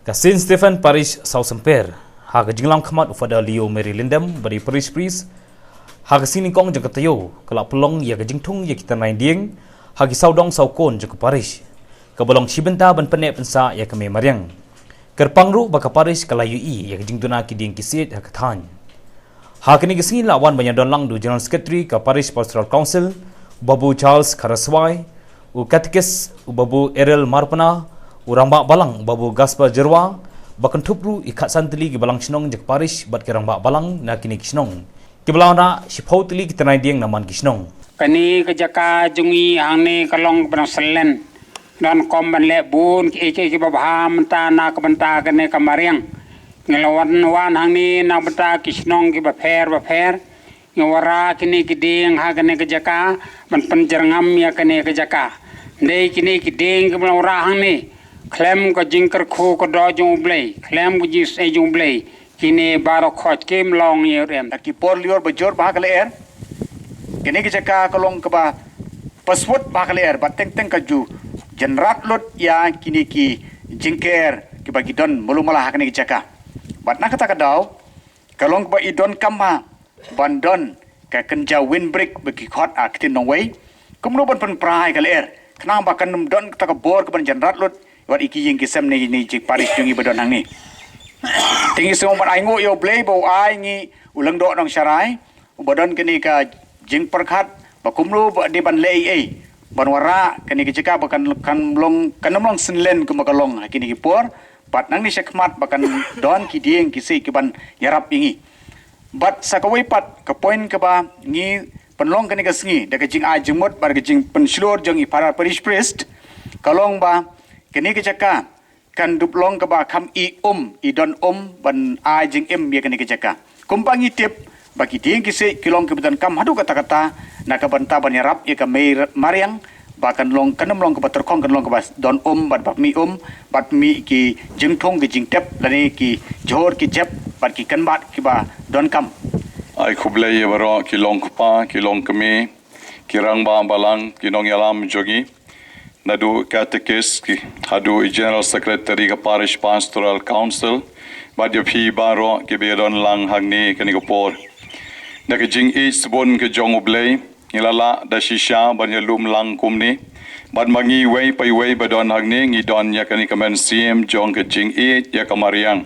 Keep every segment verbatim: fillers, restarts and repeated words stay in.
Ka Saint Stephen Parish South Samper, ha ka jinglam khmat u Father Leo Mary Lindem, bad i Parish Priest, ha ka sngi nyngkong jong ka taïew, ka la pynlong ïa ka jingthung ïa ki tnai dieng, ha ki sawdong sawkun jong ka Parish. Kaba long shi bynta ban pynneh pynsah ïa ka Mei Mariang. Kyrpang ruh ba ka Parish ka la ïohi ïa ka jingduna ki dieng ki siej ha ka thaiñ. Ha kane ka sngi la wan ban ïadon lang da u General Secretary ka Parish Pastoral Council, u Babu Charles Kharaswai, u Katekis, u Babu Errol Marpna, u Rangbah Balang, u Babu Gaspar Jyrwa, ba kynthup ruh ïa ki khatsan tylli ki balang shnong jong ka Parish bad ki Rangbah Balang na kine ki shnong. Kiba la wanrah shiphew tylli ki tnai dieng na man ki shnong. Kane ka jaka jong ngi hangne ka long kaba dang syllen. Don kum ban leh bun kiei kiei kiba bha mynta na ka bynta kane ka mariang. Ngi la wan wan hangne na ka bynta ki shnong kiba pher ba pher. Ngi wanrah kine ki dieng ha kane ka jaka ban pynjyrngam ïa kane ka jaka. Dei kine ki dieng kiba la wanrah hangne khlem ka jingkyrkhu ka doh jong U Blei, khlem ka jingsngewsih jong U Blei. Kine baroh khoit kim long ïa u rem. Ki por lyiur ba jur bha ka lyer. Kine ki jaka ka long kaba paswut bha ka lyer, bad teng teng ka ju jynrat lut ïa kine ki jingker kiba ki don malu mala ha kine ki jaka. Bad na kata ka daw ka long kaba i donkam bha ban don ka kynja windbreak ba ki khot ha ka ktien nongwei. Kumno ban pynpra ïa ka lyer khnang ba kan ym don kata ka bor kaban jynrat lut wat ïa ki ïing ki sem ne ne jong ka parish jong ngi ba don hangne. Te ngi sngewbha ban ai nguh ïa U Blei ba u ai ngi u Lyngdoh Nongsharai uba don kane ka jingpyrkhat ba kumno ba dei ban leh ei ei ban wanrah kane ka jaka ba kan, kan long, kan ym long synlen kumba ka long ha kine ki por. Bad nangne shakhmat ba kan don ki dieng ki siej kiban ïarap ïa ngi. Bad sa kawei pat ka point kaba ngi pynlong kane ka sngi da ka jingai jingmut bad ka jingpynshlur jong i para parish priest ka long ba kane ka jaka kan dup long kaba kham i um, i don um ban ai jingim ïa kane ka jaka. Kumba ngi tip ba ki dieng ki siej ki long kiba donkam haduh katta katta na ka bynta ban ïarap ïa ka Mei Mariang, ba kan long, kan ym long kaba tyrkhong, kan long kaba don um bad ba mih um bad mih ki jingthung ki jingtep lane ki jhur ki jep bad ki kynbat kiba donkam. Ai khublei ïa baroh ki long kpa, ki long kmie, ki rangbah balang, ki nongïalam jong ngi, naduh katekis ki haduh i General Secretary ka Parish Pastoral Council bad ïa phi baroh kiba ïadon lang hangne kane ka por. Da ka jingïeit sbun ka jong U Blei ngi la lah da shisha ban ïalum lang kumne. Bad ma ngi iwei pa iwei ba don hangne ngi don ïa kane ka mynsiem jong ka jingïeit ïa ka mariang.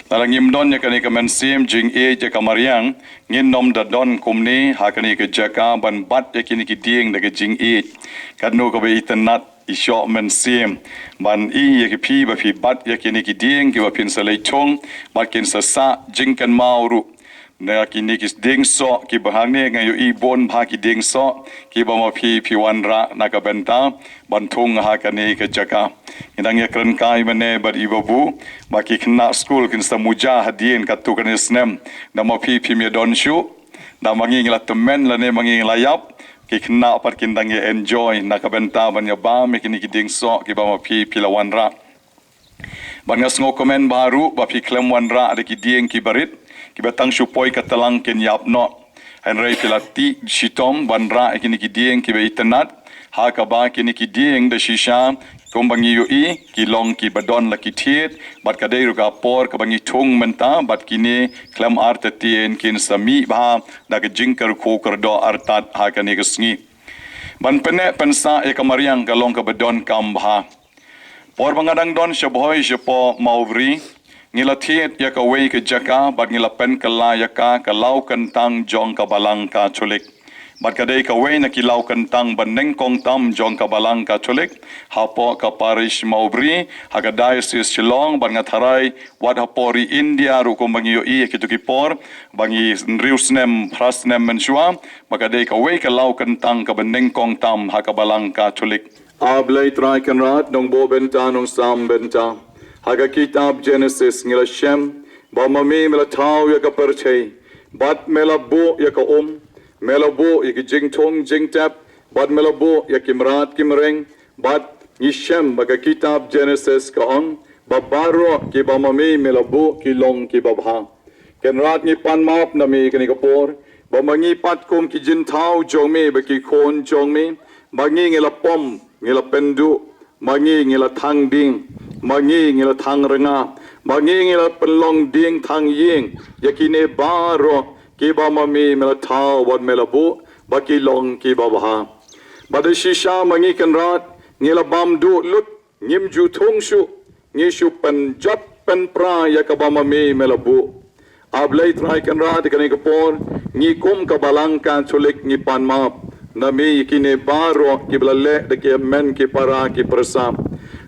Lada ngim don ïa kane ka mynsiem jingïeit ïa ka mariang ngin nym da don kumne ha kane ka jaka ban bat ïa kine ki dieng da ka jingïeit. Katno kaba itynnat i shoh mynsiem ban i ïa ki phi ba phi bat ïa kine ki dieng kiba phin sa leit thung bad kin sa sah jingkynmaw ruh. Na kine ki dieng soh kiba hangne nga ïohi bun bha ki dieng soh kiba ma phi phi wanrah na ka bynta ban thung ha kane ka jaka. Ngi dang ïakren kai mynne bad i Babu ba ki khynnah skul kin sa muja hadien katto katne snem. Da ma phi phim ïadon shuh, da ma ngi ngi la tymmen lane ma ngi ngi la ïap, ki khynnah pat kin dang ïa enjoy na ka bynta ban ïa bam ïa kine ki dieng soh kiba ma phi phi la wanrah. Bad nga sngewkmen bha ruh ba phi khlem wanrah da ki dieng kiba rit, kiba tang shu poi ka tlang kin ïap noh. Hynrei phi la tih shitom ban rah ïa kine ki dieng kiba itynnat ha kaba kine ki dieng da shisha kumba ngi ïohi ki long kiba don la ki thied bad ka dei ruh ka por kaba ngi thung mynta bad kine khlem artatien kin sa mih bha da ka jingkyrkhu kyrdoh artat ha kane ka sngi. Ban pynneh pynsah ïa ka mariang ka long kaba donkam bha. Por ba nga dang don sha Bhoi shapoh Mawbri, ngi la thied ïa kawei ka jaka bad ngi la pynkylla ïa ka ka law kyntang jong ka Balang Katholik. Bad ka dei kawei na ki law kyntang ba nyngkong tam jong ka Balang Katholik hapoh ka parish Mawbri ha ka diocese Shillong bad nga tharai wat hapoh ri India ruh kumba ngi ïohi ïa kito ki por ba ngi hynriew snem phra snem mynshuwa ba ka dei kawei ka law kyntang kaba nyngkong tam ha ka Balang Katholik. A Blei Trai Kynrad, nongbuh bynta nongsam bynta, ha ka kitab Genesis ngi la shem ba ma me me la thaw ïa ka pyrthei bad me la buh ïa ka um, me la buh ïa ki jingthung jingtep bad me la buh ïa ki mrad ki mreng. Bad ngi shem ba ka kitab Genesis ka ong ba baroh kiba ma me me la buh ki long kiba bha. Kynrad ngi pan map na me kane ka por ba ma ngi pat kum ki jingthaw jong me bad ki khun jong me, ma ngi ngi la pom, ngi la pynduh, ma ngi ngi la thang ding, Ma ngi ngi la thang rnga, ma ngi ngi la pynlong dieng thang ïing ïa kine baroh kiba ma me me la thaw bad me la buh ba ki long kiba bha. Bad da shisha ma ngi Kynrad ngi la bam duh lut, ngim ju thung shuh, ngi shu pynjot pynpra ïa kaba ma me me la buh. A Blei Trai Kynrad, ha kane ka por ngi kum ka Balang Katholik ngi pan map na me ïa kine baroh kiba la leh da ki hynmen ki para ki pyrsa.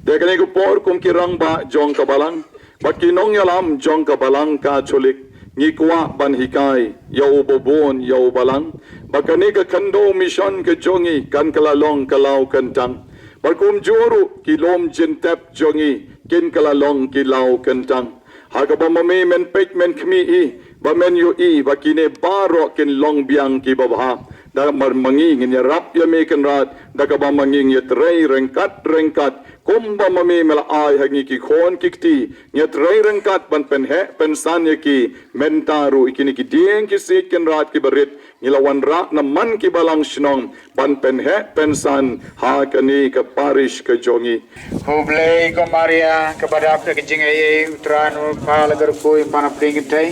Da kane ka por kum ki rangbah jong ka Balang bad ki nongïalam jong ka Balang Katholik, ngi kwah ban hikai ïa u babun ïa u Balang ba kane ka khyndew mission ka jong ngi kan ka la long ka law kyntang. Bad kumjuh ruh ki lum jingtep jong ngi kin ka la long ki law kyntang. Ha kaba ma me men peit men khmih ïa ba men ïohi ba kine baroh kin long biang kiba bha. Da mar ma ngi ngin ïarap ïa me Kynrad da kaba ma ngi ngin ïatrei ryngkat ryngkat kumba ma me me la ai ha ngi ki khun ki kti, ngin ïatrei ryngkat ban pynheh pynsan ïa ki. Mynta ruh ïa kine ki dieng ki siej Kynrad kiba rit ngi la wanrah na man ki Balang Shnong ban pynheh pynsan ha kane ka parish ka jong ngi. Khublei ko Maria kaba dap da ka jingaiei, U Trai u don bad pha, la kyrkhu ïa phi na pdeng ki kynthei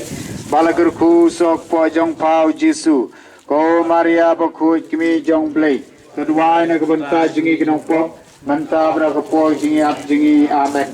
bad la kyrkhu u soh kpoh jong pha U Jisu. Ko Maria bakhuid, kmie jong U Blei, to duwai na ka bynta jong ngi ki nongpop mynta bad ha ka por jingïap jong ngi. Amen.